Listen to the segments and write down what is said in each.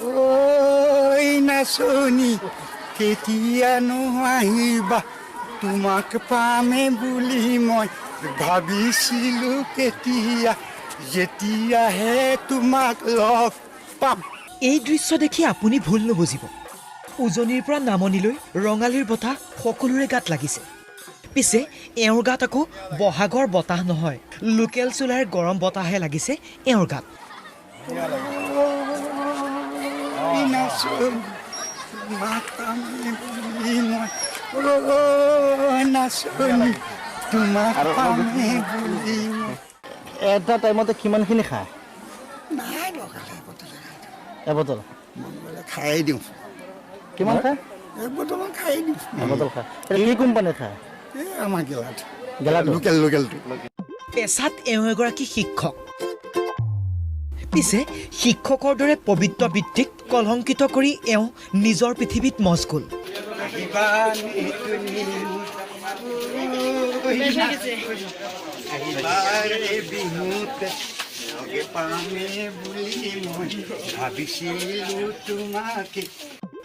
ঐ নাচনী, কেতিয়ানো আহিবা, তোমাক পামে বুলি মই ভাবিছিলোঁ কেতিয়া, যেতিয়াহে তোমাক লগ পাম। এই দৃশ্য দেখি আপুনি ভুল নুবুজিব। উজনিৰ পৰা নামনিলৈ ৰঙালীৰ বতাহ সকলোৰে গাত লাগিছে। পিছে এওঁৰ গাত আকৌ বহাগৰ বতাহ নহয়, লোকেল চুলাইৰ গৰম বতাহহে লাগিছে এওঁৰ গাত। ঐ নাচনী, তোমাক পামে বুলি মই, ঐ নাচনী, তোমাক পামে বুলি মই। এটা টাইমতে কিমানখিনি খায়? নাই, লগালে এবটলে খাই দিওঁ। এবটল? মন গ'লে খাই দিওঁ। কিমান খায়? এক বটলমান খাই দিওঁ। এবটল খায়। এটা কি কোম্পানীৰ খায়? এই আমাৰ গেলাটো। গেলাটো? লোকেল, লোকেলটো। পেছাত এওঁ এগৰাকী শিক্ষক। পিছে শিক্ষকৰ দৰে পবিত্ৰ বৃত্তিক কলংকিত কৰি এওঁ নিজৰ পৃথিৱীত মচগুল। আহিবানে তুমি, আহিবাৰে বিহুতে লগে পামে বুলি মই ভাবিছিলোঁ তোমাকে।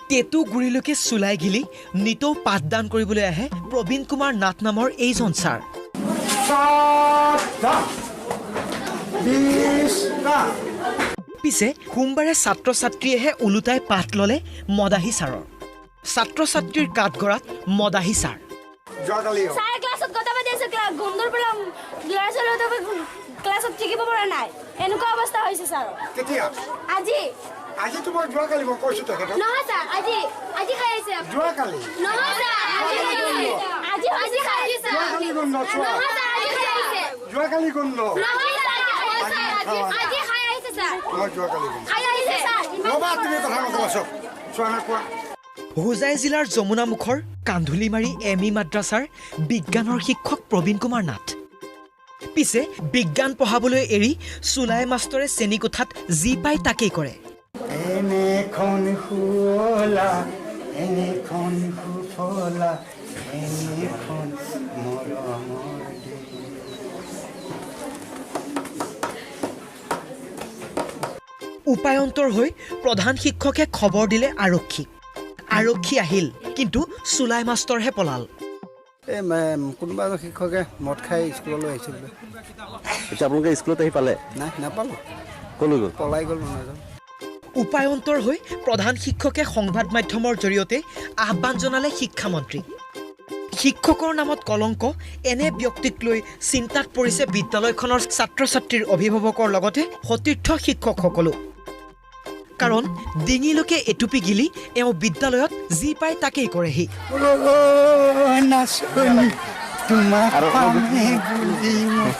টেটু গুৰিলৈকে চুলাই গিলি নিতৌ পাঠদান কৰিবলৈ আহে প্ৰবীণ কুমাৰ নাথ নামৰ এইজন ছাৰ। 7টা 20টা। পিছে সোমবাৰে ছাত্ৰ ছাত্ৰীয়েহে ওলোটাই পাঠ ল'লে মদাহী ছাৰৰ। ছাত্ৰ ছাত্ৰীৰ কাঠগড়াত মদাহী ছাৰ। যোৱাকালি ছাৰ ক্লাছত কথা পাতি আছে, গোন্ধৰ পৰা ল'ৰা ছোৱালীহঁতে ক্লাছত থাকিব পৰা নাই, এনেকুৱা অৱস্থা হৈছে ছাৰ। কেতিয়া? আজি। আজি তোমাৰ যোৱাকালি মই কৈছো তেখেতক। নহয় ছাৰ, আজি, আজি খাই আহিছে। যোৱাকালি। নহয় ছাৰ, আজি খাই আহিছে। আজি, আজি খাই আহিছে। যোৱাকালি গোন্ধ চোৱা। নহয় ছাৰ, আজি খাই আহিছে। যোৱাকালি গোন্ধ। নহয় ছাৰ, আজি, আজি খাই আহিছে ছাৰ। মই যোৱাকালি গোন্ধ। খাই আহিছে ছাৰ। ৰ'বা, তুমি কথা নকবা, চব চোৱা না কোৱা। হোজাই জিলাৰ যমুনামুখৰ কান্ধুলিমাৰী এম ই মাদ্ৰাছাৰ বিজ্ঞানৰ শিক্ষক প্ৰবীণ কুমাৰ নাথ। পিছে বিজ্ঞান পঢ়াবলৈ এৰি চুলাই মাষ্টৰে শ্ৰেণীকোঠাত যি পায় তাকেই কৰে। এনেখন শুৱলা, এনেখন সুফলা, এনেখন মৰমৰ দেশ। উপায়ন্তৰ হৈ প্ৰধান শিক্ষকে খবৰ দিলে আৰক্ষীক। আৰক্ষী আহিল, কিন্তু চুলাই মাষ্টৰহে পলাল। এই কোনোবা এজন শিক্ষকে মদ খাই স্কুললৈ আহিছিল বোলে। এতিয়া আপোনালোকে স্কুলত আহি পালে? নাই, নাপালোঁ। ক'লৈ গ'ল? পলাই গ'ল মানুহজন। উপায়ন্তৰ হৈ প্ৰধান শিক্ষকে সংবাদ মাধ্যমৰ জৰিয়তে আহ্বান জনালে শিক্ষামন্ত্ৰীক। শিক্ষকৰ নামত কলংক এনে ব্যক্তিক লৈ চিন্তাত পৰিছে বিদ্যালয়খনৰ ছাত্ৰ ছাত্ৰীৰ অভিভাৱকৰ লগতে সতীৰ্থ শিক্ষকসকলো। কাৰণ ডিঙিলৈকে এটুপি গিলি এওঁ বিদ্যালয়ত যি পায় তাকেই কৰেহি। ঐ নাচনী, তোমাক পামে বুলি মই